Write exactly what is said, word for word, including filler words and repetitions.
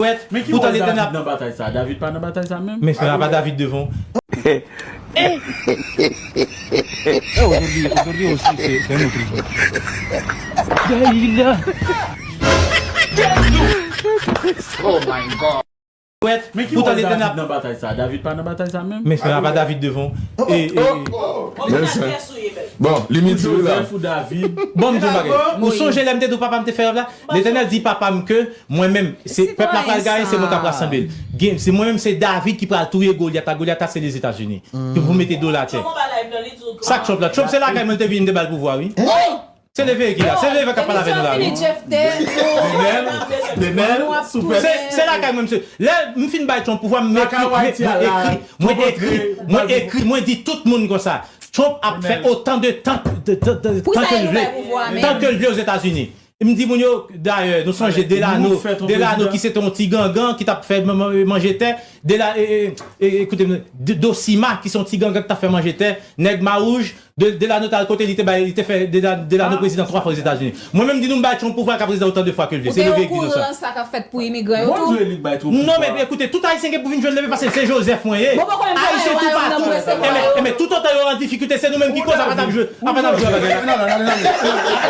Pwèt, men ki wòl David nan batay sa? David pa nan batay sa menm? Men se pa David devan. Eh, aujourd'hui, aujourd'hui aussi, c'est c'est un autre jour. Pwèt, men ki wòl David nan batay sa? David pa nan batay sa menm? Men se pa David devan. E, e, Men se- Bon, li miti wi la. Joseph ou David? Bon, m di yon bagay. Ou sonje lè m te di w papa m te fè rèv la? Letènèl di papa m ke mwen menm, se pèp la pral gaye, se mwen k ap rasanble l. Gen, se mwen menm, se David ki pral touye Golyat la. Golyat la se Lèzetazini. Ki pou mete do l atè. Sa k Trump la? Trump se lakay mwen l te vin, m te ba l pouvwa wi. Se leve ki la, se leve k ap pale avè nou la wi. Emisyon fini, Jeff te. Demèl, demèl, soupè. Se se lakay mwen, msye. Lè m fin bay Trump pouvwa, m ekri, mwen ekri, mwen ekri, mwen ekri, mwen di tout moun konsa. Trump ap fè otan de tan, de, de, de, Pou tan sa ke l yo vle, bay pouvwa menm. Tan ke l vle Ozetazini. M di moun yo, dayè, nou sonje Delano, Delano ki se te yon ti gangan ki t ap fè man- man- manje tè, Dela, e, e, e, ekoute m, De- Dosima ki se yon ti gangan ki t ap fè manje tè, Nèg Mawouj, De- Delano t al kote li te bay, li te fè Dela- Delano prezidan twa fwa Ozetazini. Mwen menm di nou m bay Trump pouvwa k ap prezidan otan de fwa ke l vle. Se leve ki di nou sa. Sa k ap fèt pou imigran yo Bondye tou. Li k bay twòp Non, men ekoute, tout Ayisyen gen pou vin jwenn leve paske se Joseph mwen ye. Ayisyen tou patou. Enben, enben, tout otan yo an difikilte, se nou menm ki koz a pa t ap jwe. A pa t ap jwe bagay la.